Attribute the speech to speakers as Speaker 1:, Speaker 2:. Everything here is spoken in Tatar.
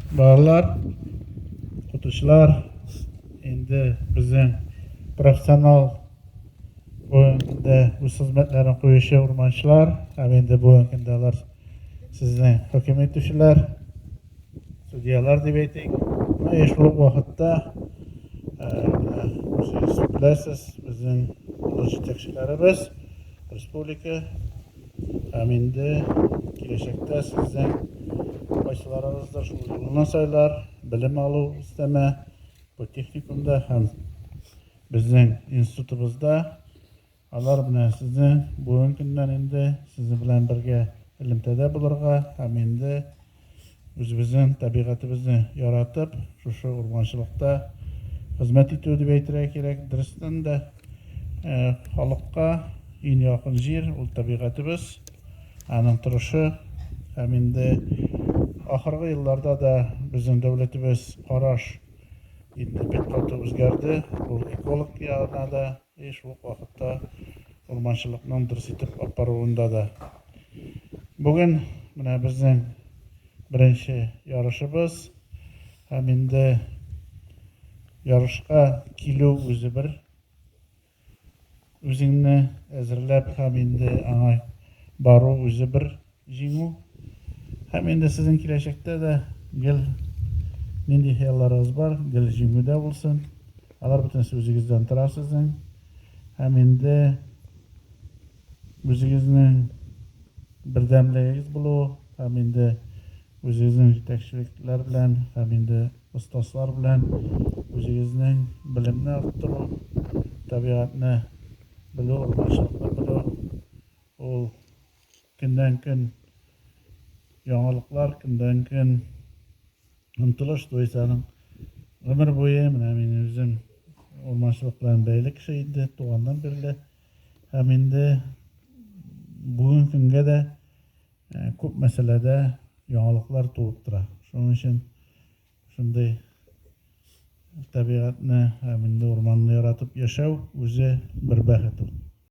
Speaker 1: Балалар, укытучылар, инде безнең профессионал бүгенге көндә үз хезмәтләрен куючы урманчылар һәм инде бүгенге көндә алар сезнең хөкем итүчеләр, судьялар дип әйтик. Ну и шул ук вакытта менә үзегез беләсез, безнең олы җитәкчеләребез, республика һәм инде киләчәктә сезнең кайсыларыгыздыр шул юлны сайлар, белем алу өстәмә бу техникумда һәм безнең институтыбызда. Алар менә сезне бүгенге көннән инде сезнең белән бергә элемтәдә булырга һәм инде үзебезнең табигатебезне яратып, шушы урманчылыкта хезмәт итү дип әйтергә кирәк. Дөрестән дә, халыкка иң якын җир ул табигатебез, аның торышы һәм инде ахыргы елларда да безнең дәүләтебез караш инде бик каты үзгәрде. Ул эколог ягына да, и шул ук вакытта урманчылыкның дөрес итеп алып баруында да. Бүген менә безнең беренче ярышыбыз һәм инде ярышка килү үзе бер үзеңне әзерләп һәм инде аңа бару үзе бер җиңү. Һәм инде сезнең киләчәктә дә гел нинди хыялларыгыз бар, гел җиңүдә булсын. Алар бөтенесе үзегездән тора сезнең. Һәм инде үзегезнең бердәмлегегез булуы һәм инде үзегезнең җитәкчелекләр белән һәм инде остазлар белән үзегезнең белемне арттыру, табигатьне белү, урманчылыкны белү, ул көннән-көн яңалыклар, көннән-көн омтылыш, то есть аның гомер буе, менә мин үзем урманчылык белән бәйле кеше инде туганнан бирле һәм инде бүгенге көнгә дә күп мәсьәләдә яңалыклар туып тора. Шуның өчен шундый табигатьне һәм инде урманны яратып яшәү үзе бер бәхет ул.